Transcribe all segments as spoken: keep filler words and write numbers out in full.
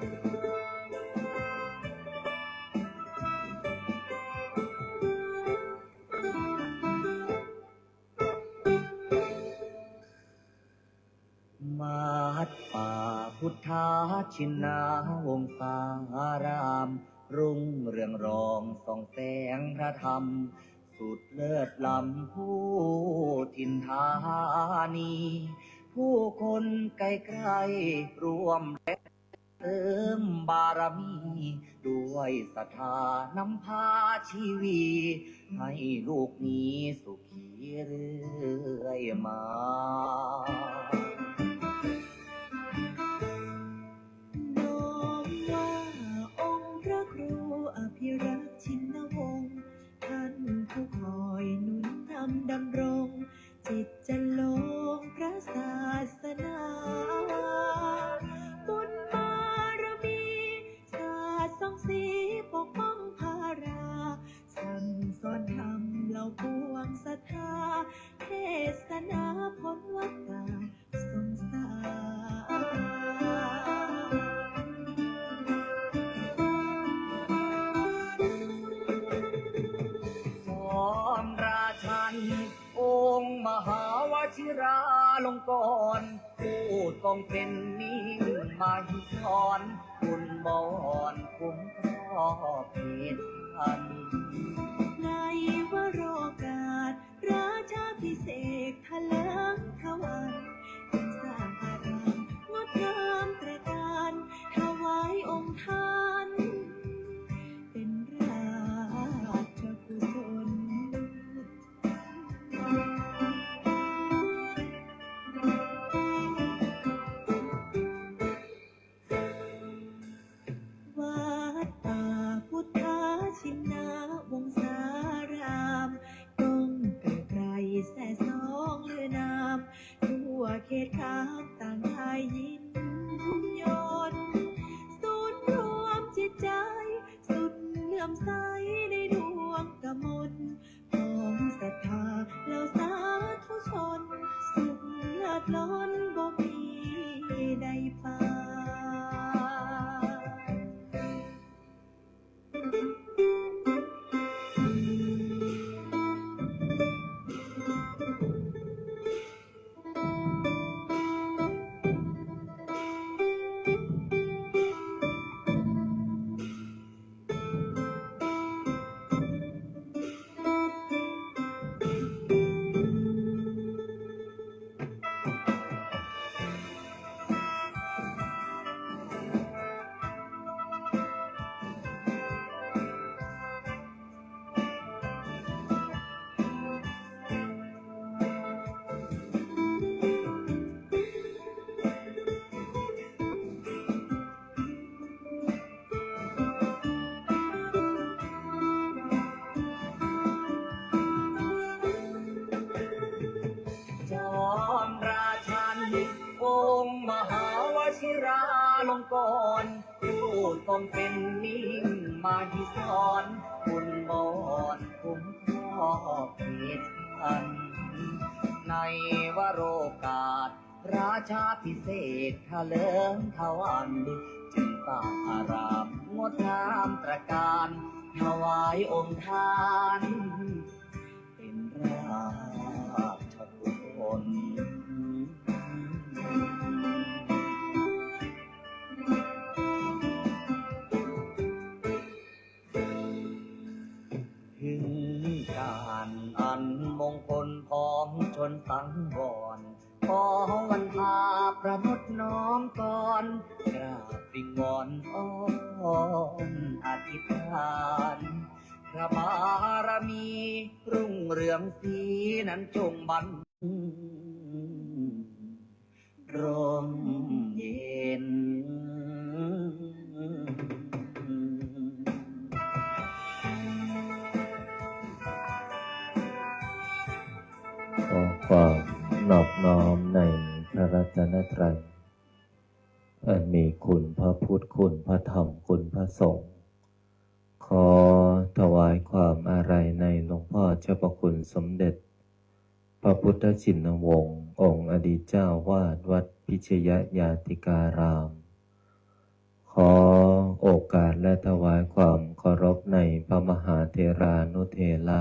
วัดป่าพุทธชินวงศาราม รุ่งเรืองรองส่องแสงพระธรรม สุดเลิศล้ำผู้ถิ่นธานี ผู้คนไกลๆร่วมแรง เสริมบารมี ด้วยศรัทธานำพาชีวี ให้ลูกมีสุขีเรื่อยมา น้อมว่าองค์พระครูอภิรักษ์ชินวงศ์ ท่านผู้คอยหนุนนำดำรง จิตจลงพระศาสนา บุญบารมี สาดส่องสีปกป้องพารา สั่งสอนธรรมเหล่าปวงศรัทธา เทศนาพ้นวัฏฏะสงสาร พร้อมราชัน องค์มหาวชิราลงกรณ์ ผู้ทรงเป็นมิ่งมหิศร บุญบอนคุ้มครอบเขตพัน ในวโรกาส ราชาภิเษกถลิงขวัญ จึงสร้างอารามงดงามตระการ ถวายองค์ท่าน เป็นราชกุศล วัดป่าพุทธชินวงศาราม ก้องไกลๆแสสองลือนาม ทั่วเขตคามต่างได้ยินยน ศูนย์รวมจิตใจ สุดเลื่อมใสในดวงกมล ของศรัทธาเหล่าสาธุชน สุขเลิศล้นบ่มีใดปาน จอมราชัน องค์มหาวชิราลงกรณ์ ผู้ทรงเป็นมิ่งมหิศร บุญบอนคุ้มครอบเขตพัน ในวโรกาส ราชาภิเษกถลิงขวัญ จึงสร้างอารามงดงามตระการ ถวายองค์ท่าน เป็นราชกุศล ถึงการอันมงคลของชนสังวร ขอวันทาประนดน้อมกร กราบวิงวอนอ้อนอธิษฐาน พระบารมีรุ่งเรืองศรีนั้นจงบัน ร่มเย็น ขอความนอบน้อมในพระรัตนตรัย อันมีคุณพระพุทธ คุณพระธรรม คุณพระสงฆ์ ขอถวายความอาลัยในหลวงพ่อเจ้าพระคุณสมเด็จ พระพุทธชินวงศ์ องค์อดีตเจ้าวาดวัดพิชยญาติการาม ขอ ถวายความเคารพในพระมหาเถรานุเถระ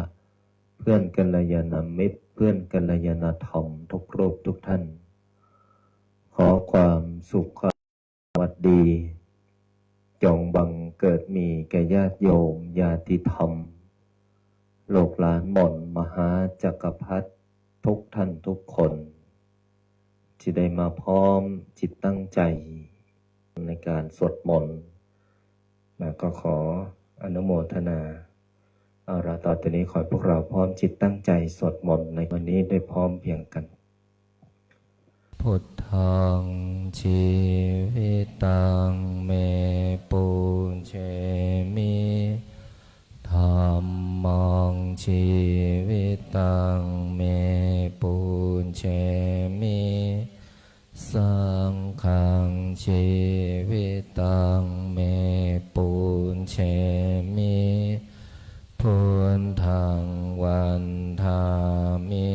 เพื่อนกัลยาณมิตร เพื่อนกัลยาณธรรมทุกรูปทุกท่าน ขอความสุขความสวัสดี จงบังเกิดมีแก่ญาติโยมญาติธรรม ลูกหลานหม่อนมหาจักรพรรดิทุกท่านทุกคน ที่ได้มาพร้อมจิตตั้งใจในการสวดมนต์ แล้วก็ขออนุโมทนา เอาละ ต่อจากนี้ขอให้พวกเราพร้อมจิตตั้งใจสวดมนต์ในวันนี้ด้วยพร้อมเพรียงกัน Buddhaṃ jīvitaṃ me pūjemi. Dhammaṃ jīvitaṃ me pūjemi. Saṅghaṃ jīvitaṃ me pūjemi. Buddhaṃ vandāmi.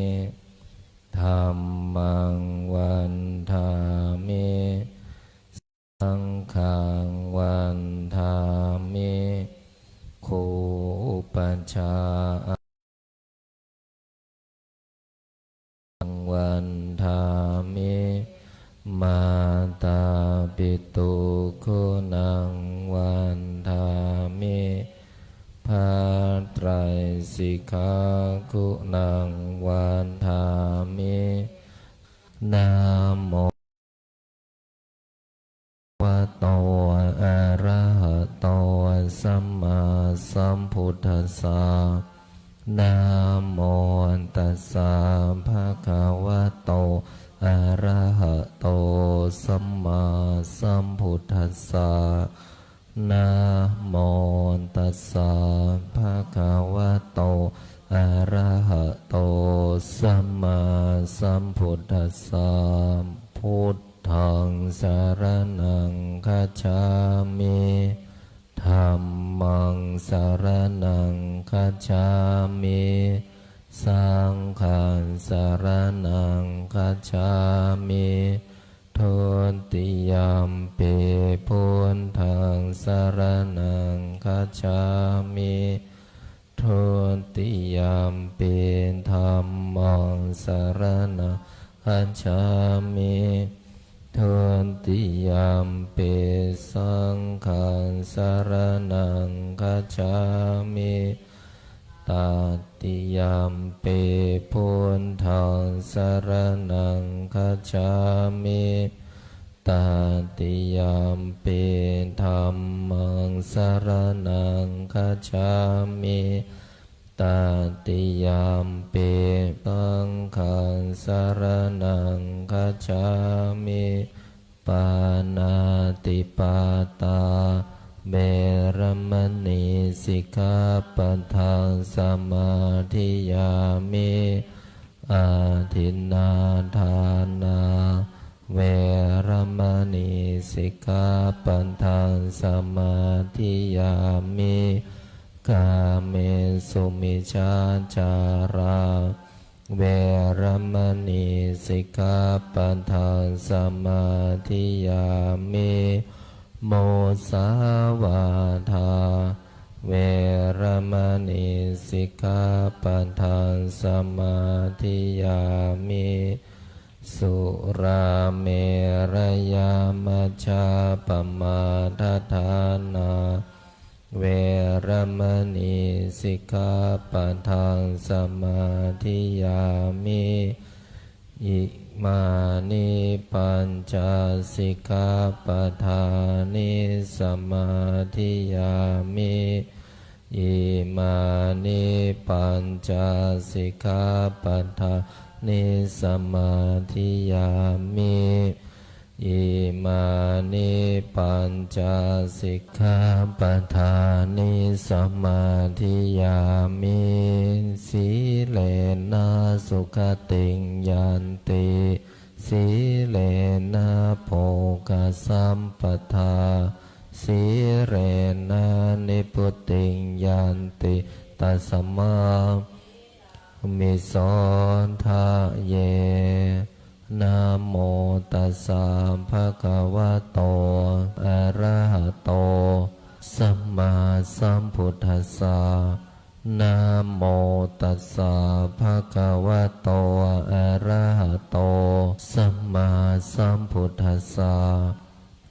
Dhammaṃ vandāmi. Saṅghaṃ vandāmi. Guru upajjhāyaṃ vandāmi. Mātāpituguṇaṃ vandāmi. พระไตรสิกขา guṇaṃ vandāmi. Namo bhagavato arahato sammāsambuddhassa. Namo tassa bhagavato arahato sammāsambuddhassa. Namo tassa bhagavato arahato sammāsambuddhassa. Buddhaṃ saraṇaṃ gacchāmi. Dhammaṃ saraṇaṃ gacchāmi. Saṅghaṃ saraṇaṃ gacchāmi. Dutiyampi buddhaṃ saraṇaṃ gacchāmi. Dutiyampi dhammaṃ saraṇaṃ gacchāmi. Dutiyampi saṅghaṃ saraṇaṃ gacchāmi. Tatiyampi buddhaṃ saraṇaṃ gacchāmi. Tatiyampi dhammaṃ saraṇaṃ gacchāmi. Tatiyampi saṅghaṃ saraṇaṃ gacchāmi. Pāṇātipātā veramaṇī sikkhāpadaṃ samādiyāmi. Adinnādānā veramaṇī sikkhāpadaṃ samādiyāmi. Kāmesu micchācārā veramaṇī sikkhāpadaṃ samādiyāmi. Musāvādā veramaṇī sikkhāpadaṃ samādiyāmi. Surāmerayamajjapamādaṭṭhānā veramaṇī sikkhāpadaṃ samādiyāmi. Imāni pañca sikkhāpadāni samādiyāmi. Imāni pañca sikkhāpadāni samādiyāmi. Imāni pañca sikkhāpadāni samādiyāmi. Sīlena sugatiṃ yanti, sīlena bhogasampadā, sīlena nibbutiṃ yanti, tasmā sīlissa sotthi. Namo tassa bhagavato arahato sammā sambuddhassa. Namo tassa bhagavato arahato sammāsambuddhassa.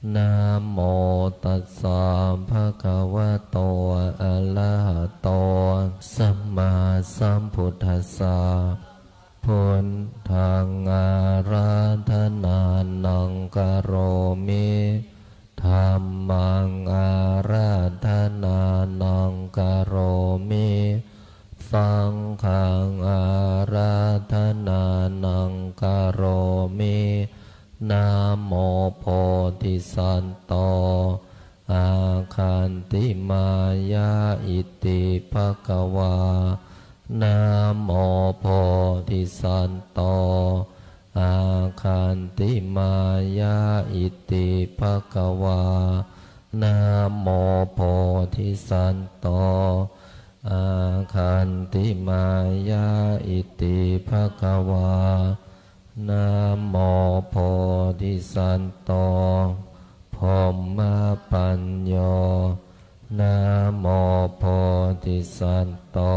Namo tassa bhagavato arahato sammāsambuddhassa. Buddhaṃ ārādhanānaṃ karomi. Dhammaṃ ārādhanānaṃ karomi. Saṅghaṃ ārādhanānaṃ karomi. Namo bodhisatto āgantimāya iti bhagavā. Namo bodhisatto āgantimāya iti bhagavā. Namo bodhisatto āgantimāya iti bhagavā. Namo bodhisatto brahmapañño. Namo bodhisatto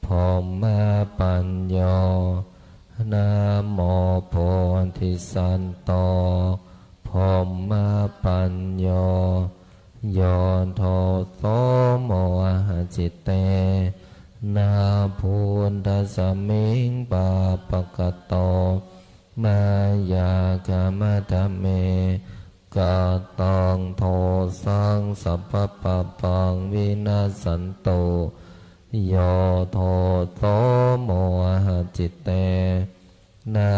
brahmapañño. Namo bodhisatto brahmapañño. Yo doso mohacitena buddhasmiṃ pāpakato mayā khamatha me kataṃ dosaṃ sabbapāpaṃ vinassantu. Yo doso mohacitena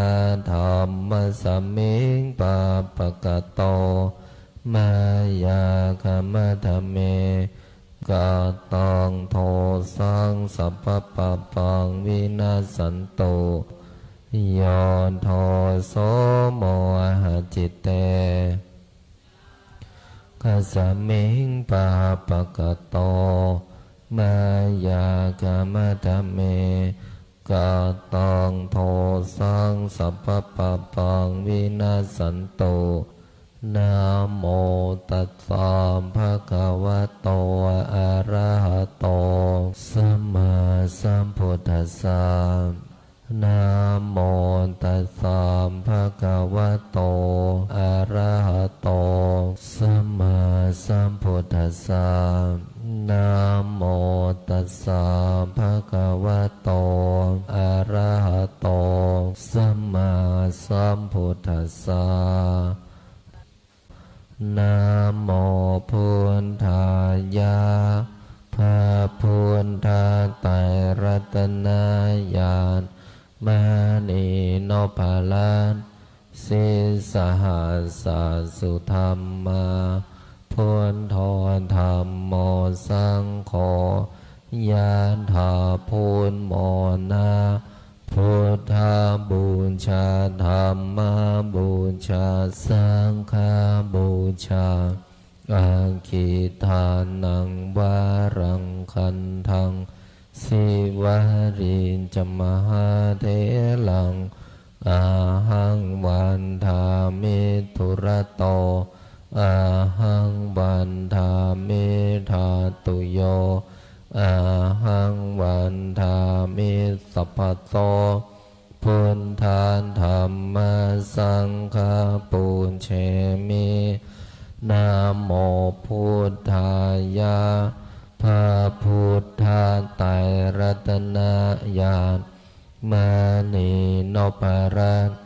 dhammasmiṃ pāpakato mayā khamatha me kataṃ dosaṃ sabbapāpaṃ vinassantu. Yo doso mohacitena saṅghasmiṃ pāpakato mayā khamatha me kataṃ dosaṃ sabbapāpaṃ vinassantu. Namo tassa bhagavato arahato sammāsambuddhassa. Namo tassa bhagavato arahato sammāsambuddhassa. Namo tassa bhagavato arahato sammāsambuddhassa. Namo buddhāya. พระพุทธไตรรัตนญาณ มณีนพรัตน์ sīsahassa sudhammā, buddho dhammo saṅgho, ยะถา พุทโธ นะ พุทธบูชา ธัมมบูชา สังฆบูชา Aggīdānaṃ varaṃ gandhaṃ, Sīvalī ca mahātheraṃ, ahaṃ vandāmi dūrato, ahaṃ vandāmi dhātuyo, ahaṃ vandāmi sabbaso. Buddha dhamma saṅgha pūjemi. Namo buddhāya. พระพุทธไตรรัตนญาณ มณีนพรัตน์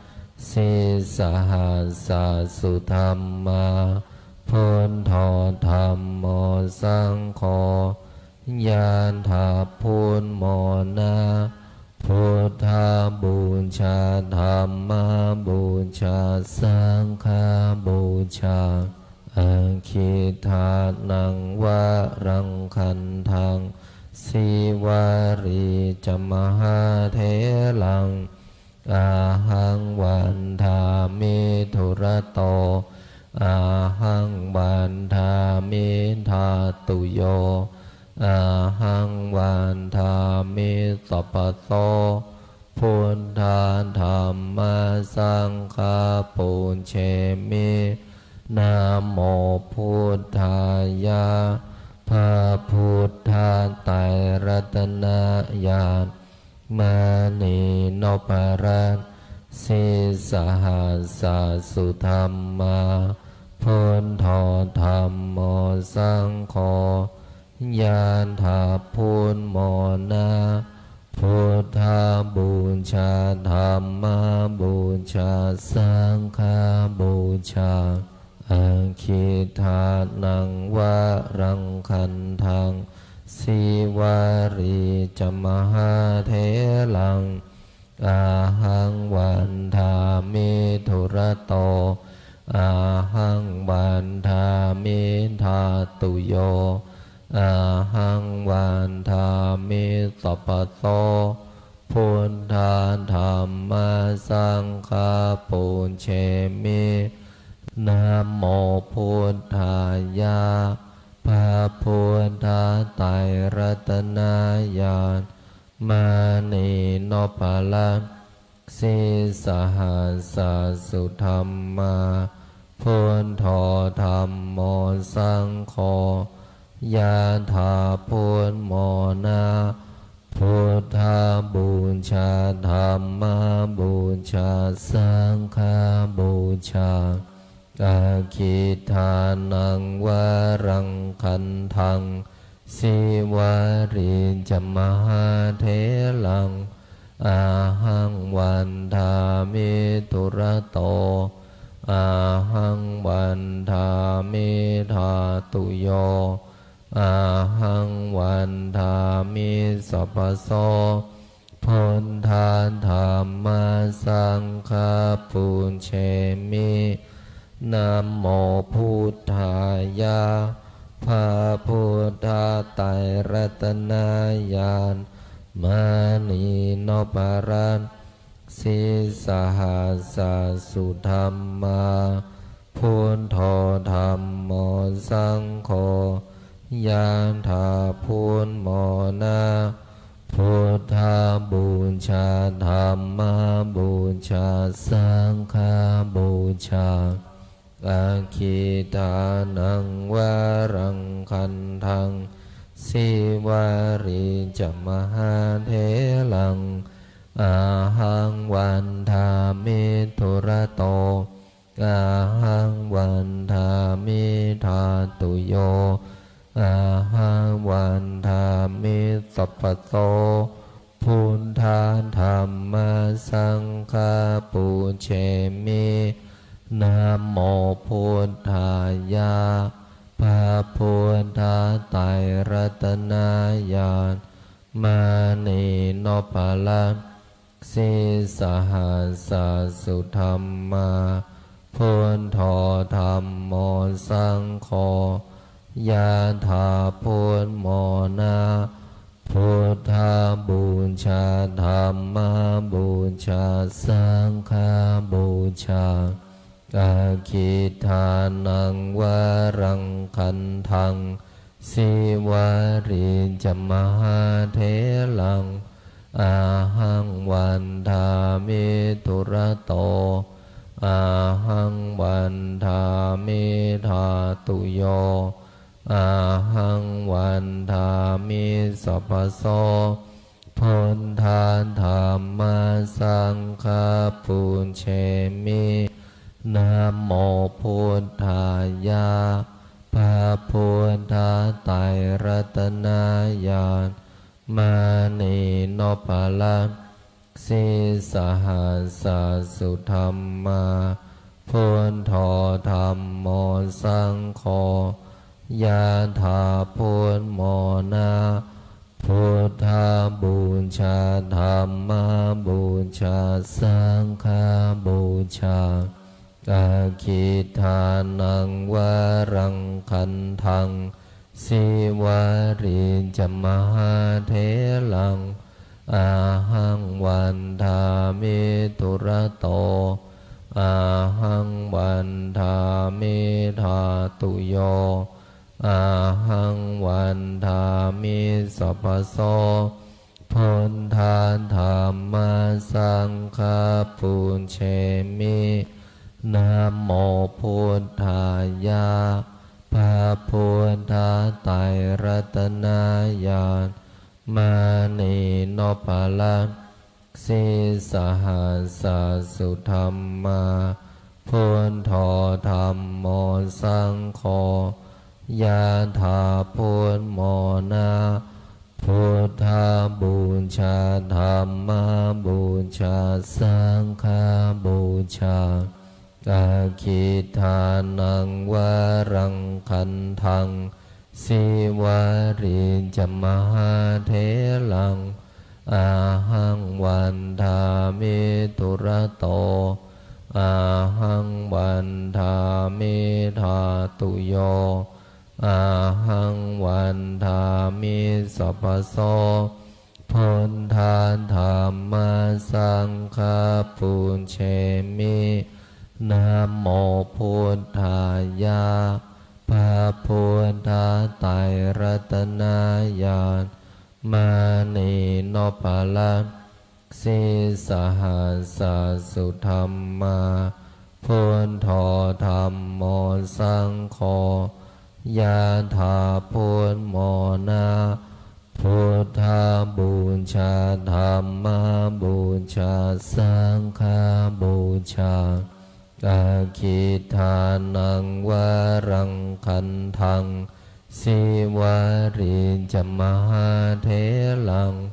sīsahassa sudhammā, buddho dhammo saṅgho, ยะถา พุทโธ นะ พุทธบูชา ธัมมบูชา สังฆบูชา Aggīdānaṃ varaṃ gandhaṃ, Sīvalī ca mahātheraṃ, ahaṃ vandāmi dūrato, ahaṃ vandāmi dhātuyo, ahaṃ vandāmi sabbaso. Buddha dhamma saṅgha pūjemi. Namo buddhāya. พระพุทธไตรรัตนญาณ มณีนพรัตน์ sīsahassa sudhammā, buddho dhammo saṅgho, ຍາດຖະພຸດໂມນະ Buddhapūjā, Dhammapūjā, Saṅghapūjā. Akhiṭṭhānaṃ varaṃ gandhaṃ, Sīvalī ca mahātheraṃ, ahaṃ vandāmi dūrato, ahaṃ vandāmi dhātuyo, ahaṃ vandāmi sabbaso. Buddha dhamma saṅgha pūjemi, namo buddhāya. พระพุทธไตรรัตนญาณ มณีนพรัตน์ sīsahassa sudhammā, buddho dhammo saṅgho, ยาดถะพุทโมนะ Buddhapūjā, Dhammapūjā, Saṅghapūjā. Akhiṭṭhānaṃ varaṃ gandhaṃ, Sīvalī ca mahātheraṃ, ahaṃ vandāmi dūrato, ahaṃ vandāmi dhātuyo, ahaṃ vandāmi sabbaso. Buddha dhamma saṅgha pūjemi, namo buddhāya. พระพุทธไตรรัตนญาณ มณีนพรัตน์ sīsahassa sudhammā, buddho dhammo saṅgho, ยาดถะพุทโมนะ Buddhapūjā, Dhammapūjā, Saṅghapūjā. Akhiṭṭhānaṃ varaṃ gandhaṃ, Sīvalī ca mahātheraṃ, ahaṃ vandāmi dūrato, ahaṃ vandāmi dhātuyo, ahaṃ vandāmi sabbaso. Buddha dhamma saṅgha pūjemi, namo buddhāya. พระพุทธไตรรัตนญาณ มณีนพรัตน์ sīsahassa sudhammā, buddho dhammo saṅgho, ยาดถะพุทโมนะ Buddhapūjā, Dhammapūjā, Saṅghapūjā. Akhiṭṭhānaṃ varaṃ gandhaṃ, Sīvalī ca mahātheraṃ, ahaṃ vandāmi dūrato, ahaṃ vandāmi dhātuyo, ahaṃ vandāmi sabbaso. Buddha dhamma saṅgha pūjemi, namo buddhāya. พระพุทธไตรรัตนญาณ มณีนพรัตน์ sīsahassa sudhammā, buddho dhammo saṅgho, ยาดถะพุทโมนะ Buddhapūjā, Dhammapūjā, Saṅghapūjā. Akhiṭṭhānaṃ varaṃ gandhaṃ, Sīvalī ca mahātheraṃ, ahaṃ vandāmi dūrato, ahaṃ vandāmi dhātuyo, ahaṃ vandāmi sabbaso. Buddha dhamma saṅgha pūjemi, namo buddhāya. พระ Buddha ไตรรัตนญาณ มณีนพรัตน์ Sīsahassa sudhammā, buddho dhammo saṅgho, yathā buddhamona, buddhapūjā, dhammapūjā, saṅghapūjā. Aggidānaṃ varaṃ gandhaṃ, Sīvalī ca mahātheraṃ, ahaṃ vandāmi dūrato, ahaṃ vandāmi dhātuyo, ahaṃ vandāmi sabbaso. Buddha dhamma saṅgha pūjemi, namo buddhāya. พระพุทธไตรรัตนญาณ มณีนพรัตน์ Sīsahassa sudhammā, buddho dhammo saṅgho, yathā buddhamona, buddhapūjā, dhammapūjā, saṅghapūjā. Aggidānaṃ varaṃ gandhaṃ, Sīvalī ca mahātheraṃ,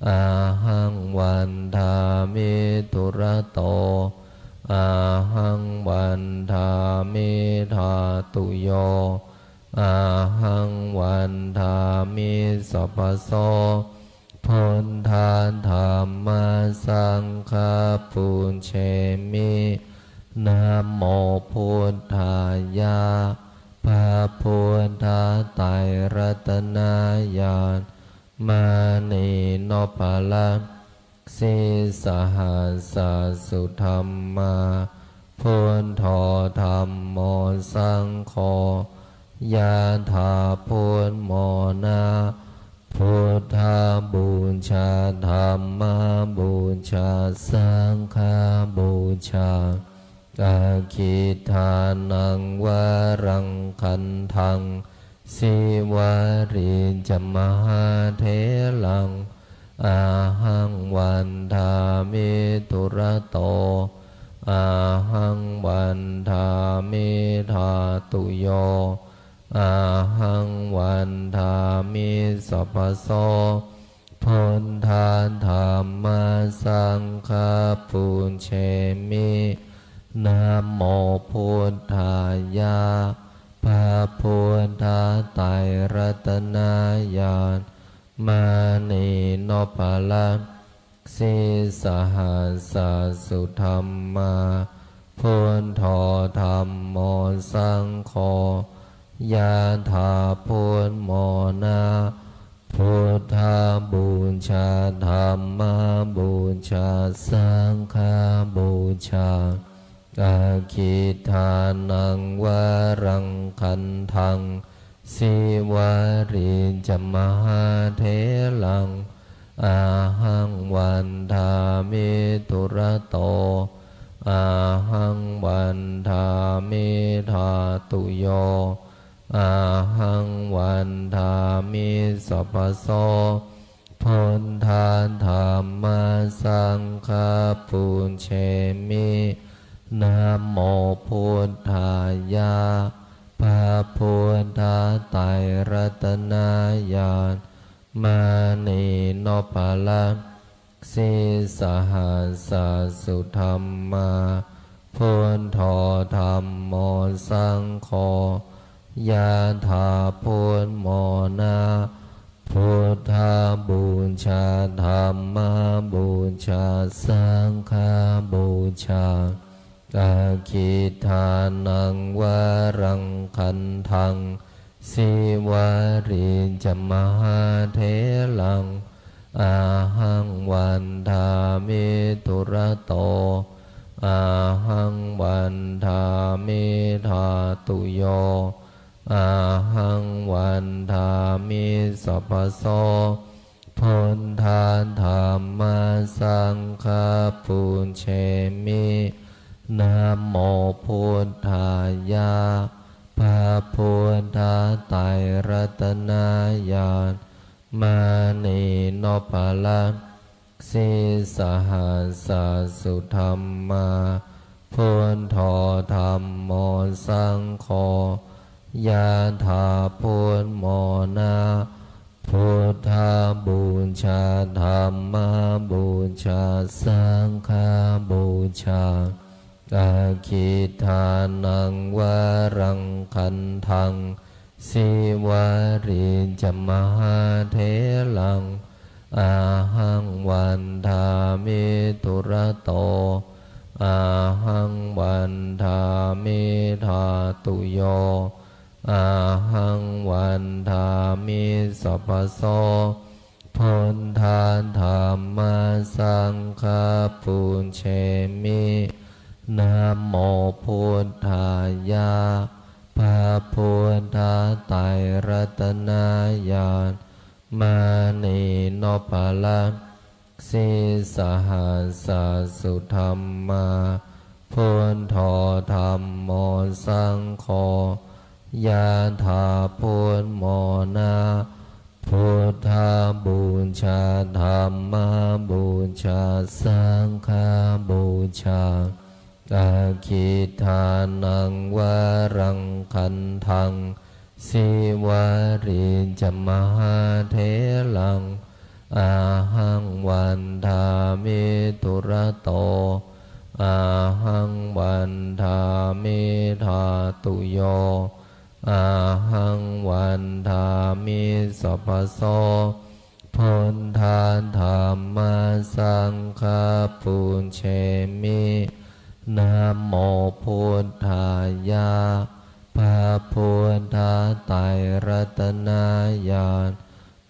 ahaṃ vandāmi dūrato, ahaṃ vandāmi dhātuyo, ahaṃ vandāmi sabbaso. Buddha dhamma saṅgha pūjemi, namo buddhāya. พระพุทธไตรรัตนญาณ มณีนพรัตน์ Sīsahassa sudhammā, buddho dhammo saṅgho, yathā buddhamona, buddhapūjā, dhammapūjā, saṅghapūjā. Aggidānaṃ varaṃ gandhaṃ, Sīvalī ca mahātheraṃ, ahaṃ vandāmi dūrato, ahaṃ vandāmi dhātuyo, ahaṃ vandāmi sabbaso. Buddha dhamma saṅgha pūjemi, namo buddhāya. พระพุทธไตรรัตนญาณ มณีนพรัตน์ Sīsahassa sudhammā, buddho dhammo saṅgho, yathā buddhamona, buddhapūjā, dhammapūjā, saṅghapūjā. Aggidānaṃ varaṃ gandhaṃ, Sīvalī ca mahātheraṃ, ahaṃ vandāmi dūrato, ahaṃ vandāmi dhātuyo, ahaṃ vandāmi sabbaso. Buddha dhamma saṅgha pūjemi, namo buddhāya. พระพุทธไตรรัตนญาณ มณีนพรัตน์ Sīsahassa sudhammā, buddho dhammo saṅgho, yathā buddhamona, buddhapūjā, dhammapūjā, saṅghapūjā. Aggidānaṃ varaṃ gandhaṃ, Sīvalī ca mahātheraṃ, ahaṃ vandāmi dūrato, ahaṃ vandāmi dhātuyo, ahaṃ vandāmi sabbaso. Buddha dhamma saṅgha pūjemi, namo buddhāya. พระพุทธ ไตรรัตนญาณ มณีนพรัตน์ sīsahassa sudhammā, buddho dhammo saṅgho, yathā buddhamona, buddhapūjā, dhammapūjā, saṅghapūjā, aggidānaṃ varaṃ gandhaṃ, Sīvalī ca mahātheraṃ, ahaṃ vandāmi dūrato, ahaṃ vandāmi dhātuyo, ahaṃ vandāmi sabbaso, buddha dhamma saṅgha pūjemi, namo buddhāya, พระพุทธไตรรัตนญาณ มณีนพรัตน์ sīsahassa sudhammā, buddho dhammo saṅgho, yathā buddhamona, buddhapūjā, dhammapūjā, saṅghapūjā, aggidānaṃ varaṃ gandhaṃ, sīvalī ca mahātheraṃ, ahaṃ vandāmi dūrato, ahaṃ vandāmi dhātuyo, ahaṃ vandāmi sabbaso, buddha dhamma saṅgha pūjemi, namo buddhāya, พระพุทธไตรรัตนญาณ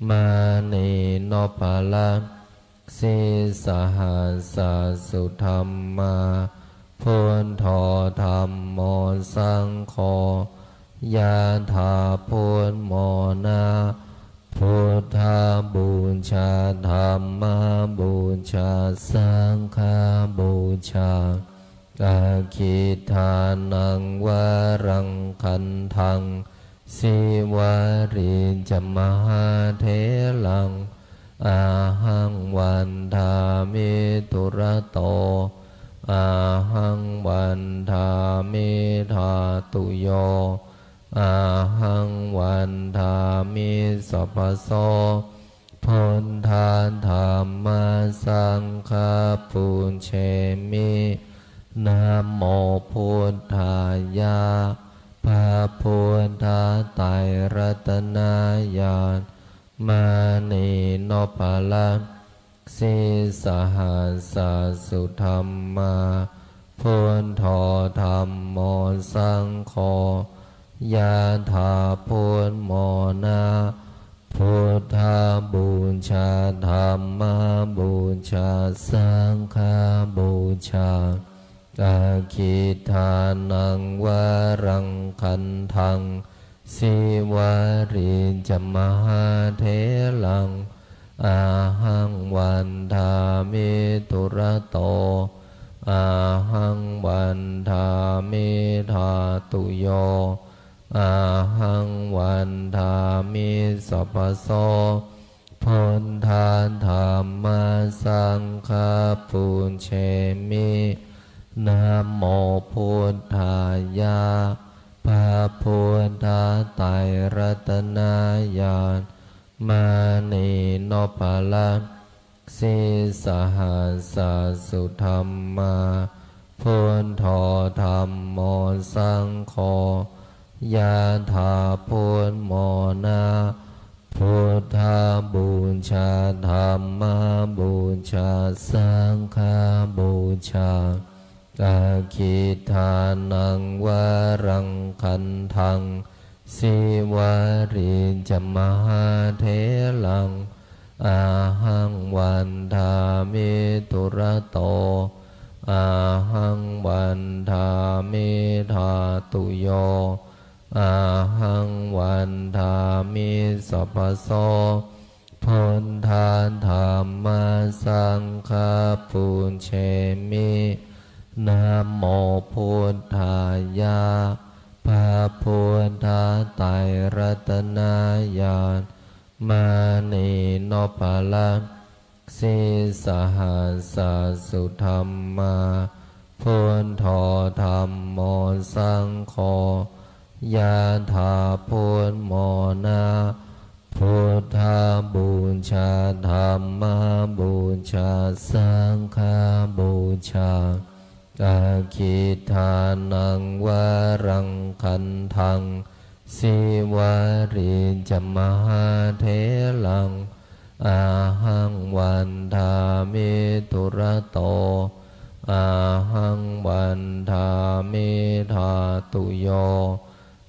มณีนพรัตน์ sīsahassa sudhammā, buddho dhammo saṅgho, yathā buddhamona, buddhapūjā, dhammapūjā, saṅghapūjā, aggidānaṃ varaṃ gandhaṃ, sīvalī ca mahātheraṃ, ahaṃ vandāmi dūrato, ahaṃ vandāmi dhātuyo, ahaṃ vandāmi sabbaso, buddha dhamma saṅgha pūjemi, namo buddhāya, พระพุทธไตรรัตนญาณ มณีนพรัตน์ sīsahassa sudhammā, buddho dhammo saṅgho, yathā buddhamona, buddhapūjā, dhammapūjā, saṅghapūjā, aggidānaṃ varaṃ gandhaṃ, sīvalī ca mahātheraṃ, ahaṃ vandāmi dūrato, ahaṃ vandāmi dhātuyo, ahaṃ vandāmi sabbaso, buddha dhamma saṅgha pūjemi, namo buddhāya, พระพุทธไตรรัตนญาณ มณีนพรัตน์ sīsahassa sudhammā, buddho dhammo saṅgho, yathā buddhamona, buddhapūjā, dhammapūjā, saṅghapūjā, aggidānaṃ varaṃ gandhaṃ, sīvalī ca mahātheraṃ, ahaṃ vandāmi dūrato, ahaṃ vandāmi dhātuyo, ahaṃ vandāmi sabbaso, buddha dhamma saṅgha pūjemi, namo buddhāya, พระพุทธไตรรัตนญาณ มณีนพรัตน์ sīsahassa sudhammā, buddho dhammo saṅgho, ยะถา พุทโธ นะ Buddhapūjā, Dhammapūjā, Saṅghapūjā. Aggidānaṃ varaṃ gandhaṃ, Sīvalī ca mahātheraṃ, ahaṃ vandāmi dūrato, ahaṃ vandāmi dhātuyo,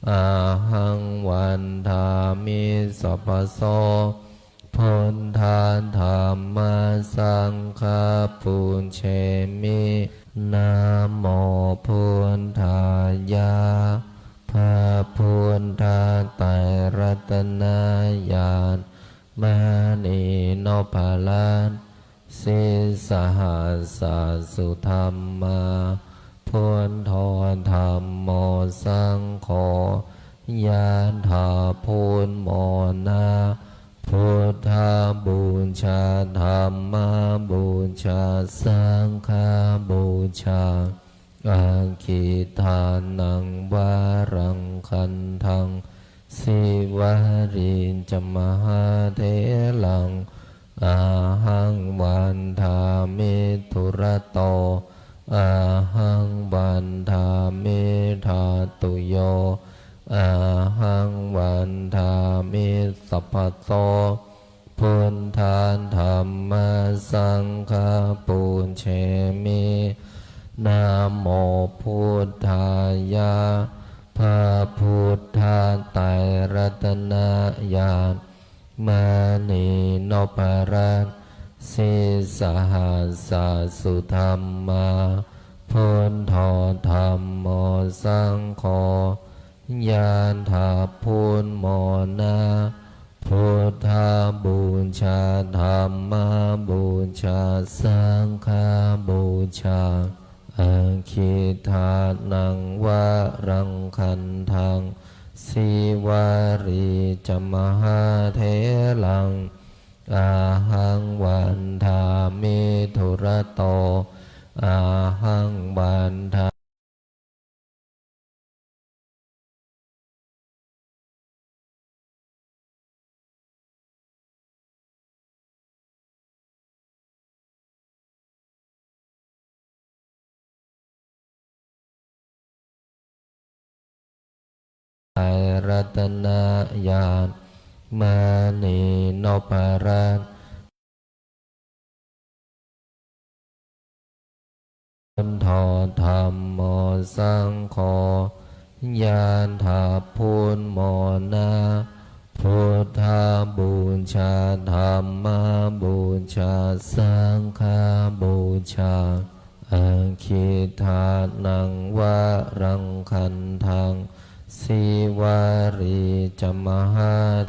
ahaṃ vandāmi sabbaso. Buddha dhamma saṅgha pūjemi. Namo buddhāya. พระพุทธไตรรัตนญาณ มณีนพรัตน์ sīsahassa sudhammā, buddho dhammo saṅgho, ยะถา พุทโธ นะ Buddhapūjā, Dhammapūjā, Saṅghapūjā. Aggidānaṃ varaṃ gandhaṃ, Sīvalī ca mahātheraṃ, ahaṃ vandāmi dūrato, ahaṃ vandāmi dhātuyo, ahaṃ vandāmi sabbaso. Buddha dhamma saṅgha pūjemi. Namo buddhāya. พระพุทธไตรรัตนญาณ มณีนพรัตน์ sīsahassa sudhammā, buddho dhammo saṅgho, ยะถา พุทโธ นะ Buddhapūjā, Dhammapūjā, Saṅghapūjā. Aggidānaṃ varaṃ gandhaṃ, Sīvalī ca mahātheraṃ, ahaṃ vandāmi dūrato, ahaṃ vandāmi Buddha dhamma saṅgha pūjemi. Namo buddhāya. พระพุทธไตรรัตนญาณ มณีนพรัตน์ Buddho dhammo saṅgho, ยะถา พุทโธ นะ Buddhapūjā, Dhammapūjā, Saṅghapūjā. Aggidānaṃ varaṃ gandhaṃ, Sīvalī ca mahātheraṃ,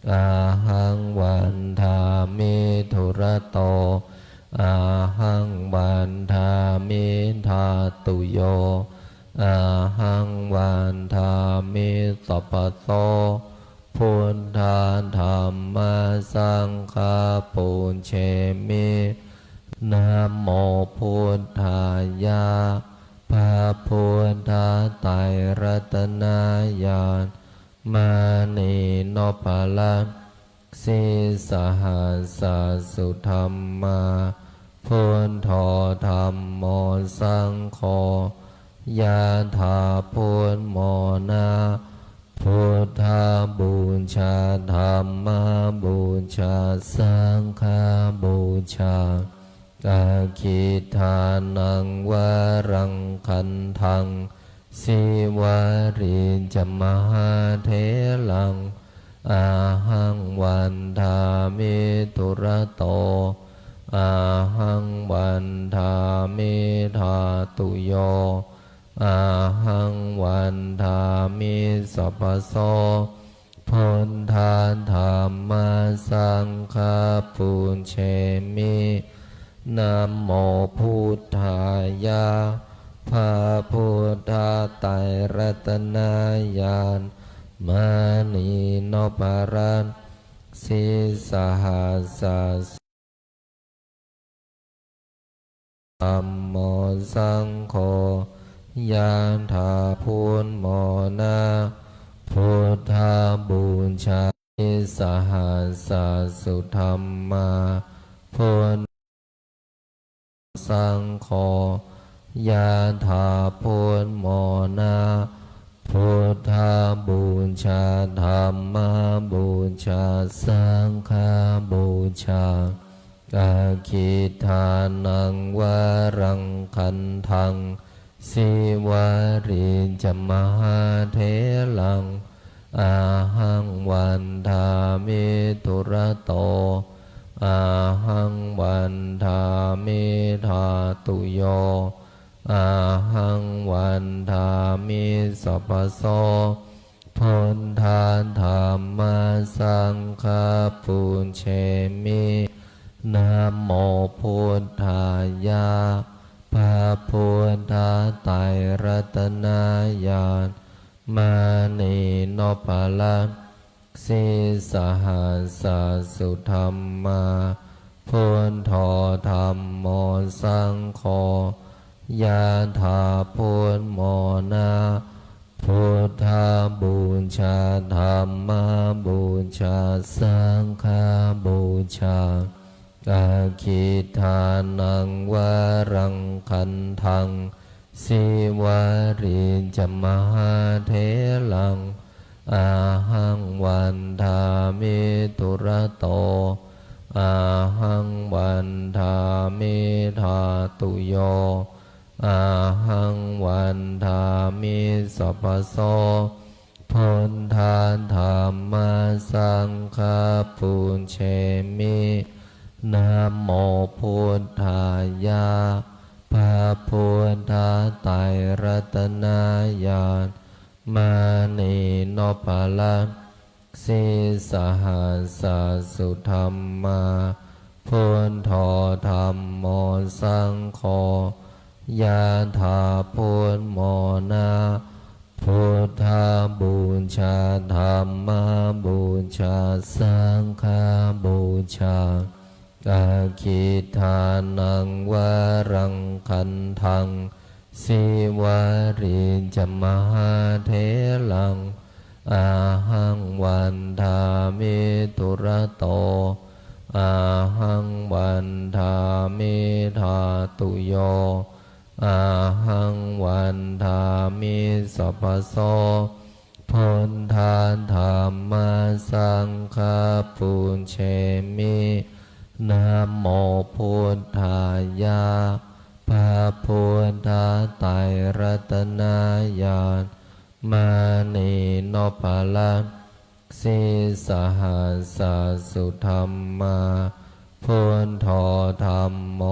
ahaṃ vandāmi dūrato, ahaṃ vandāmi dhātuyo, ahaṃ vandāmi sabbaso. Buddha dhamma saṅgha pūjemi. Namo buddhāya. พระพุทธไตรรัตนญาณ มณีนพรัตน์ sīsahassa sudhammā, Buddho dhammo saṅgho, ยะถา พุทโธ นะ Buddhapūjā, Dhammapūjā, Saṅghapūjā. Aggidānaṃ varaṃ gandhaṃ, Sīvalī ca mahātheraṃ, ahaṃ vandāmi dūrato, ahaṃ vandāmi dhātuyo, ahaṃ vandāmi sabbaso. Buddha dhamma saṅgha pūjemi. Namo buddhāya. พระพุทธไตรรัตนญาณ มณีนพรัตน์ sīsahassa ธัมโม สังโฆ ยะถา พุทโธ นะ พุทธบูชา sīsahassa subrahmā พุทโธ สังโฆ ยะถา พุทโธ นะ พุทธบูชา ธัมมบูชา สังฆบูชา Akkhidānaṃ varaṃ gandhaṃ สีวลี ca mahātheraṃ อะหัง vandāmi dūrato อะหัง vandāmi dhātuyo อะหัง vandāmi sabbaso buddha dhamma saṅgha pūjemi namo buddhāya พระพุทธไตรรัตนญาณ มณีนพรัตน์ sīsahassa subrahmā พุทโธ ธัมโม สังโฆ ยะถา พุทโธ นะ พุทธบูชา ธัมมบูชา สังฆบูชา Akkhidānaṃ varaṃ gandhaṃ สีวลี ca mahātheraṃ อะหัง vandāmi dūrato อะหัง vandāmi dhātuyo อะหัง vandāmi sabbaso buddha dhamma saṅgha pūjemi namo buddhāya พระพุทธไตรรัตนญาณ มณีนพรัตน์ sīsahassa subrahmā พุทโธ ธัมโม สังโฆ ยะถา พุทโธ นะ พุทธบูชา ธัมมบูชา สังฆบูชา Akkhidānaṃ varaṃ gandhaṃ สีวลี ca mahātheraṃ อะหัง vandāmi dūrato อะหัง vandāmi dhātuyo อะหัง vandāmi sabbaso buddha dhamma saṅgha pūjemi namo buddhāya พระพุทธไตรรัตนญาณ มณีนพรัตน์ sīsahassa subrahmā พุทโธ ธัมโม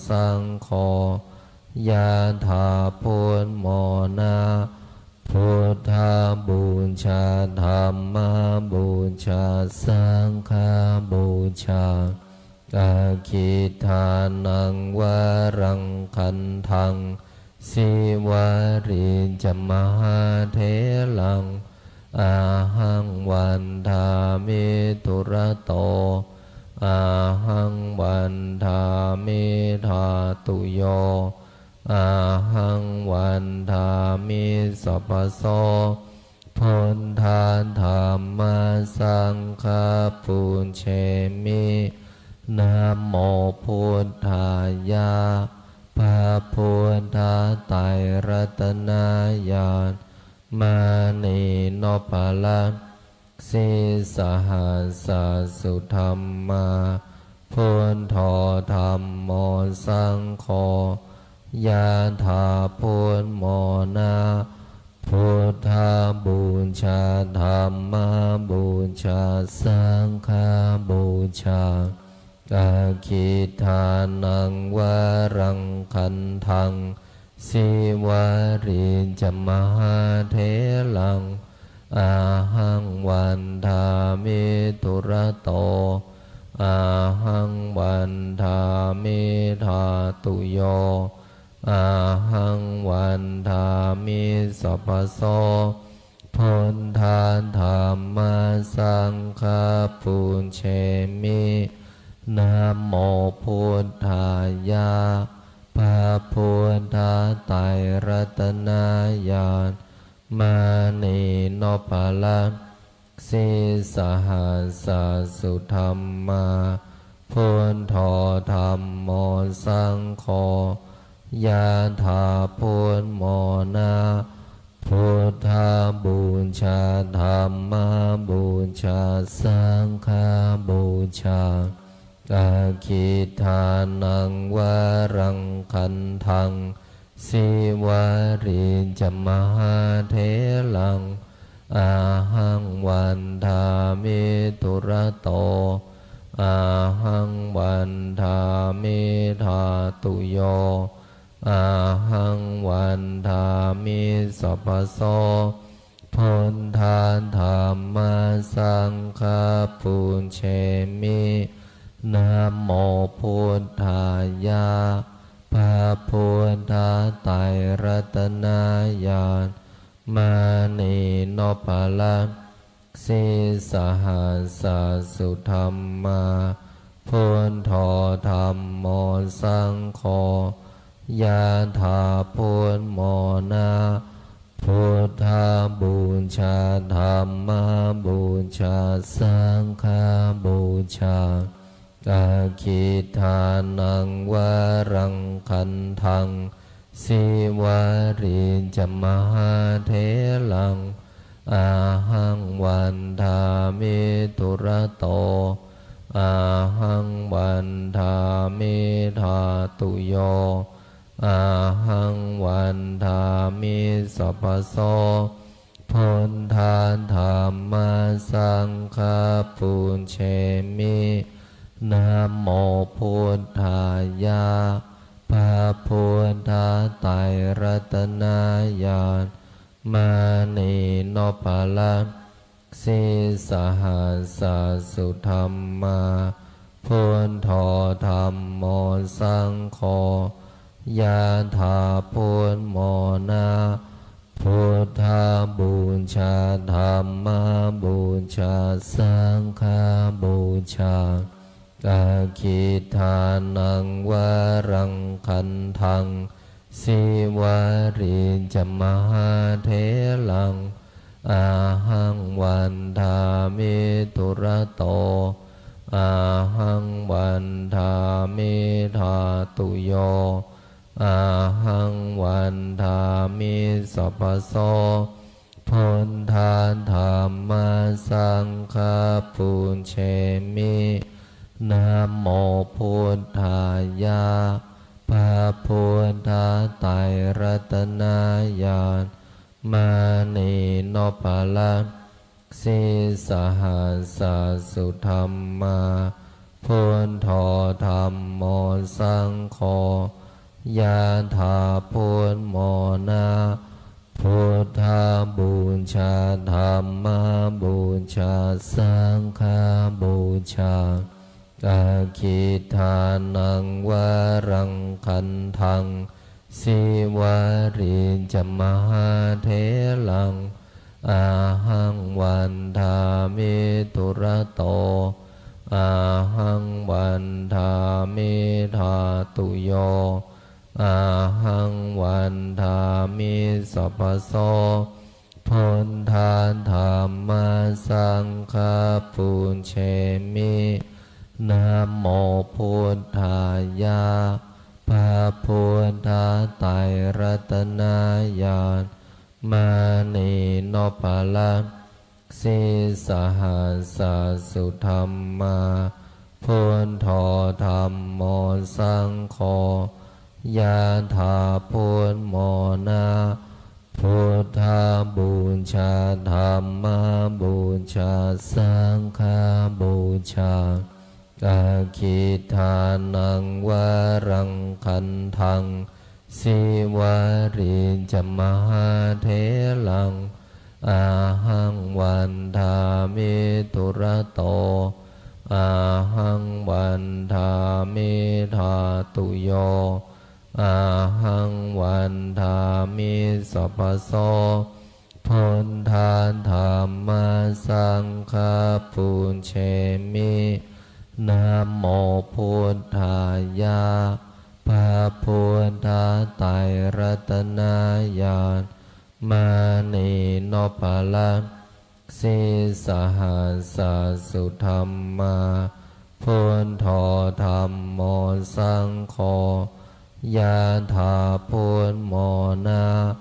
สังโฆ ยะถา พุทโธ นะ พุทธบูชา ธัมมบูชา สังฆบูชา Akkhidānaṃ varaṃ gandhaṃ สีวลี ca mahātheraṃ อะหัง vandāmi dūrato อะหัง vandāmi dhātuyo อะหัง vandāmi sabbaso buddha dhamma saṅgha pūjemi namo buddhāya พระพุทธไตรรัตนญาณ มณีนพรัตน์ sīsahassa subrahmā พุทโธ ธัมโม สังโฆ ยะถา พุทโธ นะ พุทธบูชา ธัมมบูชา สังฆบูชา Akkhidānaṃ varaṃ gandhaṃ สีวลี ca mahātheraṃ อะหัง vandāmi dūrato อะหัง vandāmi dhātuyo ahaṃ vandāmi sabbaso. Buddha dhamma saṅgha pūjemi. Namo buddhāya. พระพุทธไตรรัตนญาณ mani nopparakkhasahassa sudhammā. Buddho dhammo saṅgho ยะถา พุทโธ นะ Buddhapūjā dhammapūjā saṅghapūjā. Aggidānaṃ varaṃ gandhaṃ sīvalī ca mahātheraṃ ahaṃ vandāmi dūrato ahaṃ vandāmi dhātuyo ahaṃ vandāmi sabbaso. Buddha dhamma saṅgha pūjemi. Namo buddhāya. พระพุทธไตรรัตนญาณ mani nopparakkhasahassa sudhammā. Buddho dhammo saṅgho ยะถา พุทโธ นะ Buddhapūjā dhammapūjā saṅghapūjā. Aggidānaṃ varaṃ gandhaṃ sīvalī ca mahātheraṃ ahaṃ vandāmi dūrato ahaṃ vandāmi dhātuyo ahaṃ vandāmi sabbaso. Buddha dhamma saṅgha pūjemi. Namo buddhāya. พระพุทธไตรรัตนญาณ mani nopparakkhasahassa sudhammā. Buddho dhammo saṅgho ยะถา พุทโธ นะ Buddhapūjā dhammapūjā saṅghapūjā. Aggidānaṃ varaṃ gandhaṃ sīvalī ca mahātheraṃ ahaṃ vandāmi dūrato ahaṃ vandāmi dhātuyo ahaṃ vandāmi sabbaso. Buddha dhamma saṅgha pūjemi. Namo buddhāya. พระพุทธไตรรัตนญาณ mani nopparakkhasahassa sudhammā. Buddho dhammo saṅgho ยะถา พุทโธ นะ Buddhapūjā dhammapūjā saṅghapūjā. Aggidānaṃ varaṃ gandhaṃ sīvalī ca mahātheraṃ ahaṃ vandāmi dūrato ahaṃ vandāmi dhātuyo ahaṃ vandāmi sabbaso. Buddha dhamma saṅgha pūjemi. Namo buddhāya. พระพุทธไตรรัตนญาณ mani nopparakkhasahassa sudhammā. Buddho dhammo saṅgho ยะถา พุทโธ นะ Buddhapūjā dhammapūjā saṅghapūjā. Aggidānaṃ varaṃ gandhaṃ sīvalī ca mahātheraṃ ahaṃ vandāmi dūrato ahaṃ vandāmi dhātuyo ahaṃ vandāmi sabbaso. Buddha dhamma saṅgha pūjemi. Namo buddhāya. พระพุทธไตรรัตนญาณ mani nopparat. Sīsahassa sudhammā. Buddho dhammo saṅgho. Yathā buddhamona.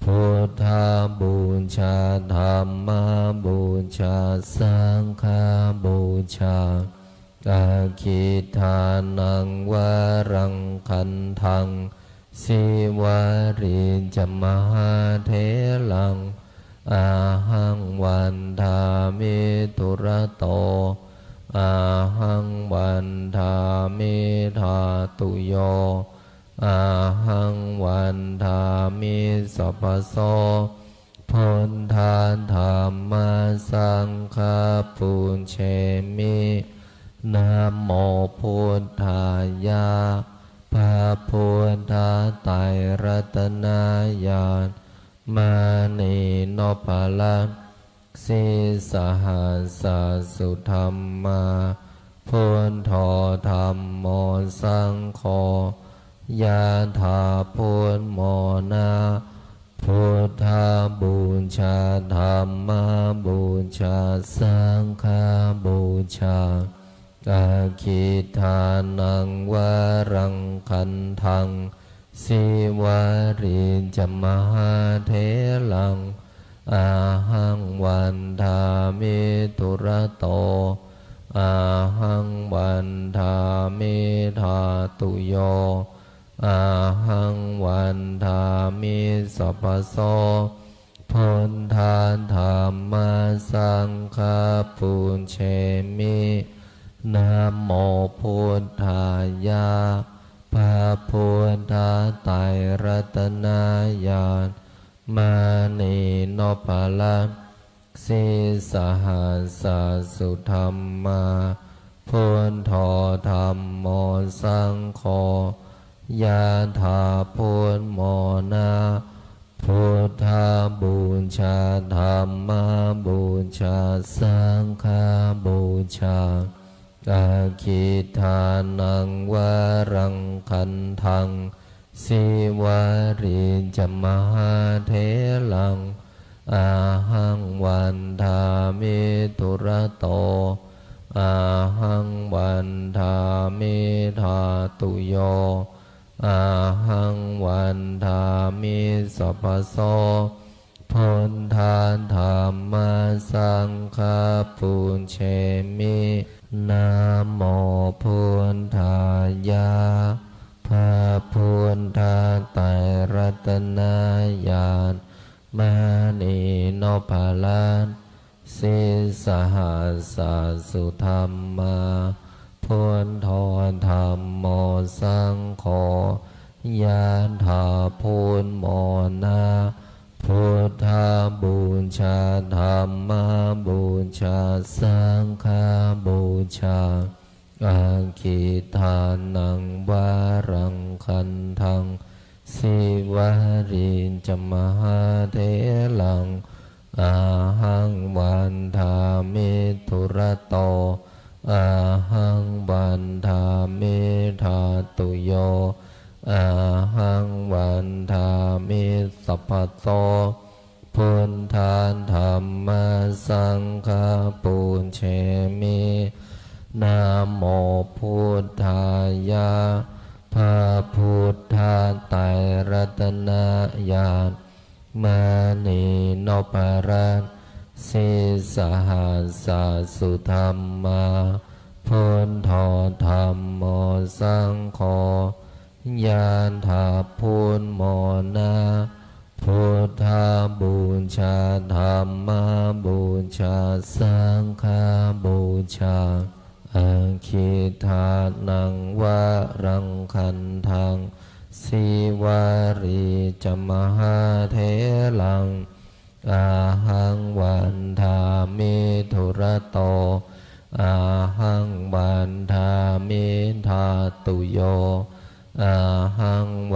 Buddhapūjā dhammapūjā saṅghapūjā. Aggīdānaṃ varaṃ gandhaṃ. Sīvalī ca mahātheraṃ. Ahaṃ vandāmi dūrato. Ahaṃ vandāmi dhātuyo. Ahaṃ vandāmi sabbaso. Buddha dhamma saṅgha pūjemi. Namo buddhāya. พระพุทธไตรรัตนญาณ mani nopparat. Sīsahassa sudhammā. Buddho dhammo saṅgho. Yathā buddhamona. Buddhapūjā dhammapūjā saṅghapūjā. Aggīdānaṃ varaṃ gandhaṃ. Sīvalī ca mahātheraṃ. Ahaṃ vandāmi dūrato. Ahaṃ vandāmi dhātuyo. Ahaṃ vandāmi sabbaso. Buddha dhamma saṅgha pūjemi. Namo buddhāya. พระพุทธไตรรัตนญาณ mani nopparat. Sīsahassa sudhammā. Buddho dhammo saṅgho. Yathā buddhamona. Buddhapūjā dhammapūjā saṅghapūjā. Aggīdānaṃ varaṃ gandhaṃ. Sīvalī ca mahātheraṃ. Ahaṃ vandāmi dūrato. Ahaṃ vandāmi dhātuyo. Ahaṃ vandāmi sabbaso. Buddha dhamma saṅgha pūjemi. Namo buddhāya. พระพุทธไตรรัตนญาณ mani nopparat. Sīsahassa sudhammā. Buddho dhammo saṅgho. Yathā buddhamona. Buddhapūjā dhammapūjā saṅghapūjā. Aggīdānaṃ varaṃ gandhaṃ. Sīvalī ca mahātheraṃ. Ahaṃ vandāmi dūrato. Ahaṃ vandāmi dhātuyo. Ahaṃ vandāmi sabbaso. Buddha dhamma saṅgha pūjemi. Namo buddhāya. พระพุทธไตรรัตนญาณ mani nopparat. Sīsahassa sudhammā. Buddho dhammo saṅgho. Yathā buddhamona. Buddhapūjā dhammapūjā saṅghapūjā. Aggīdānaṃ varaṃ gandhaṃ. Sīvalī ca mahātheraṃ. Ahaṃ vandāmi dūrato. Ahaṃ vandāmi dhātuyo. Ahaṃ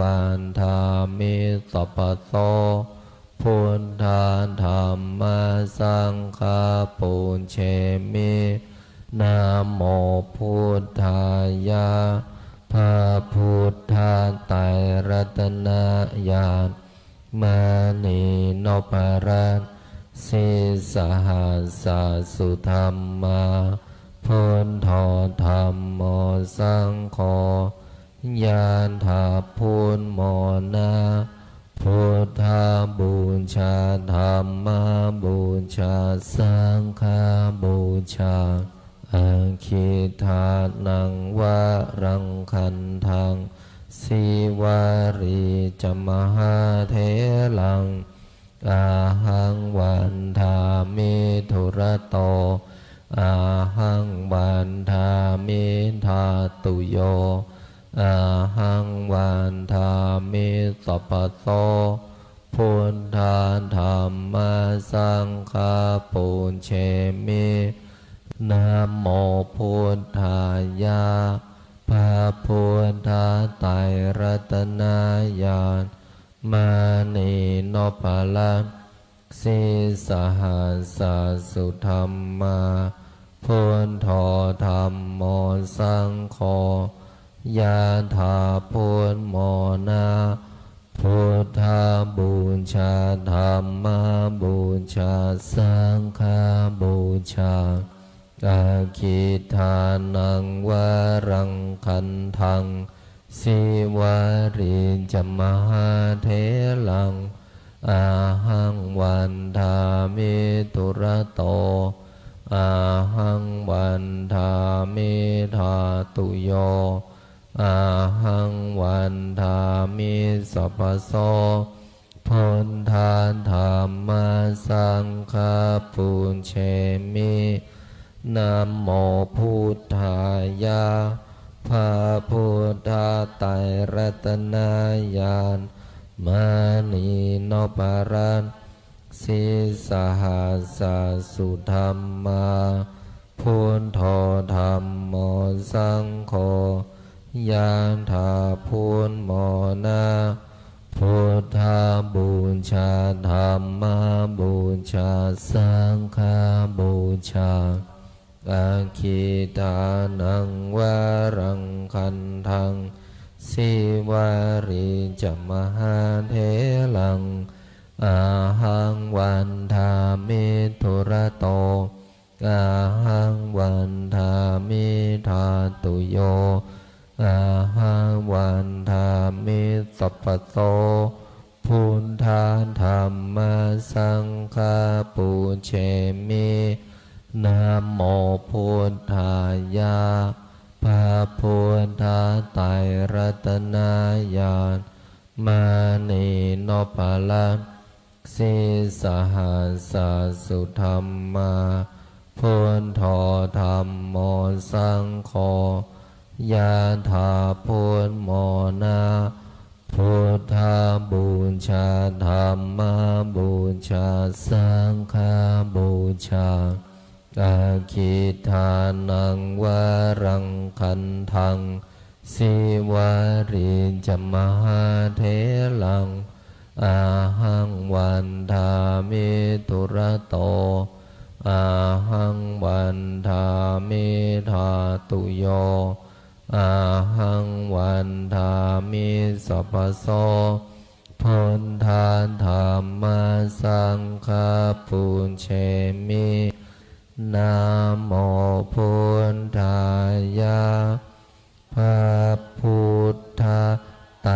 pūjemi. Namo buddhāya. พระพุทธไตรรัตนญาณ มณีนพรัตน์ sīsahassa sudhammā, buddho dhammo saṅgho, ยาดา พุทโธ โมนะ พุทธบูชา ธัมมบูชา สังฆบูชา Akhiṭṭhānaṃ varaṃ gandhaṃ, sīvalī ca mahātheraṃ, ahaṃ vandāmi dūrato, ahaṃ vandāmi dhātuyo, ahaṃ vandāmi sabbaso, buddha dhamma saṅgha pūjemi. Namo buddhāya. พระพุทธไตรรัตนญาณ มณีนพรัตน์ sīsahassa sudhammā, buddho dhammo saṅgho, ยาดา พุทโธ โมนะ พุทธบูชา ธัมมบูชา สังฆบูชา Akhiṭṭhānaṃ varaṃ gandhaṃ, sīvalī ca mahātheraṃ, ahaṃ vandāmi dūrato, ahaṃ vandāmi dhātuyo, ahaṃ vandāmi sabbaso, buddha dhamma saṅgha pūjemi. Namo buddhāya. พระพุทธไตรรัตนญาณ มณีนพรัตน์ sīsahassa sudhammā, buddho dhammo saṅgho, ยาดา พุทโธ โมนะ พุทธบูชา ธัมมบูชา สังฆบูชา Akhiṭṭhānaṃ varaṃ gandhaṃ, sīvalī ca mahātheraṃ, ahaṃ vandāmi dūrato, ahaṃ vandāmi dhātuyo, ahaṃ vandāmi sabbaso, buddha dhamma saṅgha pūjemi. Namo buddhāya. พระพุทธไตรรัตนญาณ มณีนพรัตน์ sīsahassa sudhammā, buddho dhammo saṅgho, ยาดา พุทโธ โมนะ พุทธบูชา ธัมมบูชา สังฆบูชา Akhiṭṭhānaṃ varaṃ gandhaṃ, sīvalī ca mahātheraṃ, ahaṃ vandāmi dūrato, ahaṃ vandāmi dhātuyo, ahaṃ vandāmi sabbaso, buddha dhamma saṅgha pūjemi. Namo buddhāya. พระพุทธไตร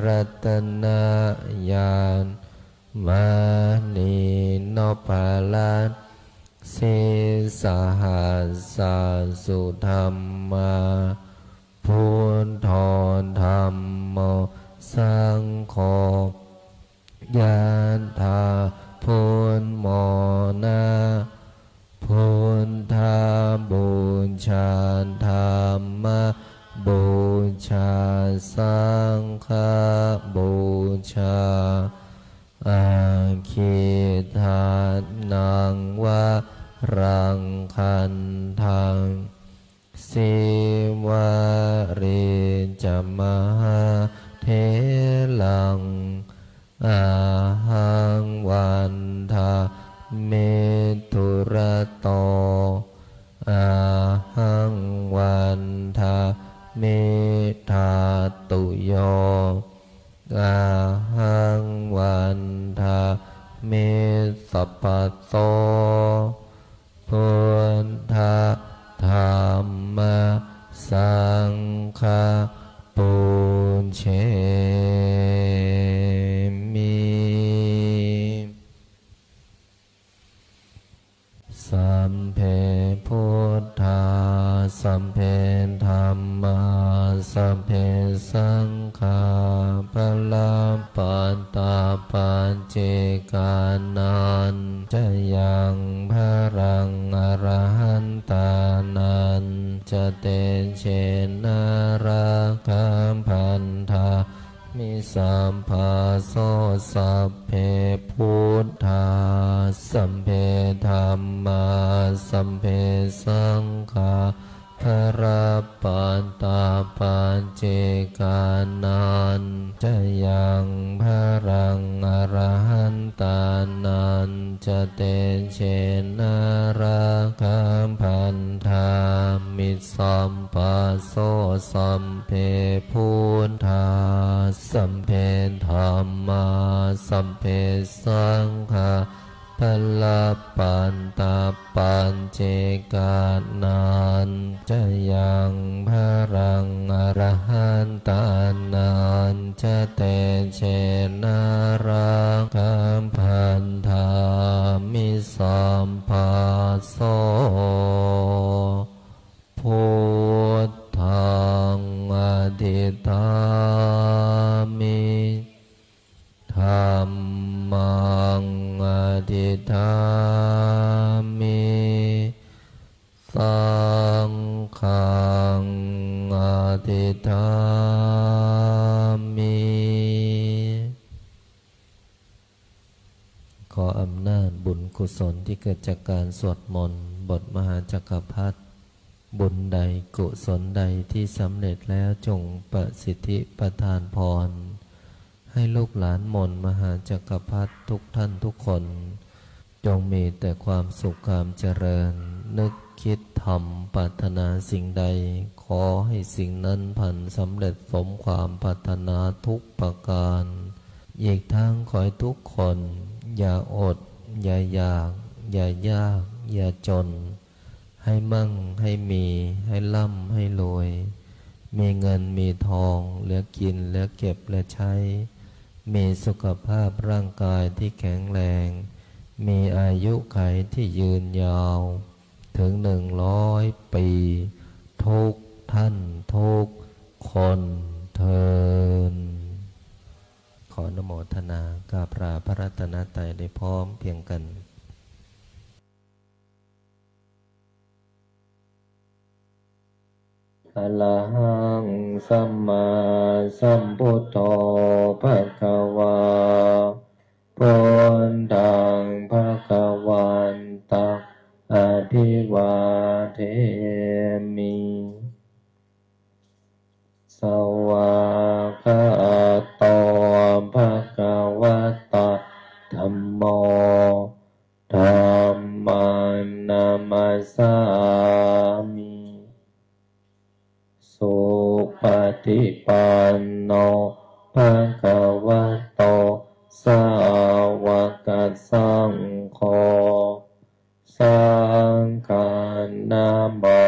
รัตนญาณ มณีนพรัตน์ sīsahassa sudhammā, buddho dhammo saṅgho, ยาดา พุทโธ โมนะ พุทธบูชา ธัมมบูชา สังฆบูชา Akhiṭṭhānaṃ varaṃ gandhaṃ, sīvalī ca mahātheraṃ, ahaṃ vandāmi dūrato, buddhā, sabbe dhammā, sabbe saṅghā, balappattā paccekānañca yaṃ balaṃ arahantānañca tejena rakkhābandhā mi sabbaso. Sabbe buddhā, sabbe dhammā, sabbe saṅghā, balappattā paccekānañca yaṃ balaṃ arahantānañca tejena rakkhābandhā mi sabbaso. Sabbe buddhā, sabbe dhammā, sabbe saṅghā, balappattā paccekānañca yaṃ balaṃ arahantānañca tejena rakkhābandhā mi sabbaso. Buddhaṃ adhiṭṭhāmi, dhammaṃ adhiṭṭhāmi, saṅghaṃ adhiṭṭhāmi. ขออำนาจบุญกุศลที่เกิดจากการสวดมนต์บทมหาจักรพรรดิ บุญใดกุศลใดที่สำเร็จแล้วจงประสิทธิประทานพร ให้ลูกหลานมนต์มหาจักรพรรดิทุกท่านทุกคน จงมีแต่ความสุขความเจริญ นึกคิดทำปรารถนาสิ่งใด ขอให้สิ่งนั้นพลันสำเร็จสมความปรารถนาทุกประการ อีกทั้งขอให้ทุกคนอย่าอด อย่าอยาก อย่ายาก อย่าจน ให้มั่ง ให้มี ให้ร่ำ ให้รวย มีเงิน มีทอง เหลือกิน เหลือเก็บ เหลือใช้ มีสุขภาพร่างกายที่แข็งแรง มีอายุขัยที่ยืนยาว ถึงหนึ่งร้อยปี ทุกท่านทุกคนเทอญ ขออนุโมทนากราบลาพระรัตนตรัยได้พร้อมเพรียงกัน Arahaṃ sammāsambuddho bhagavā, buddhaṃ bhagavantaṃ abhivādemi. Svākkhāto bhagavatā dhammo, dhammaṃ namassāmi. Supaṭipanno bhagavato sāvakasaṅgho, saṅghaṃ nama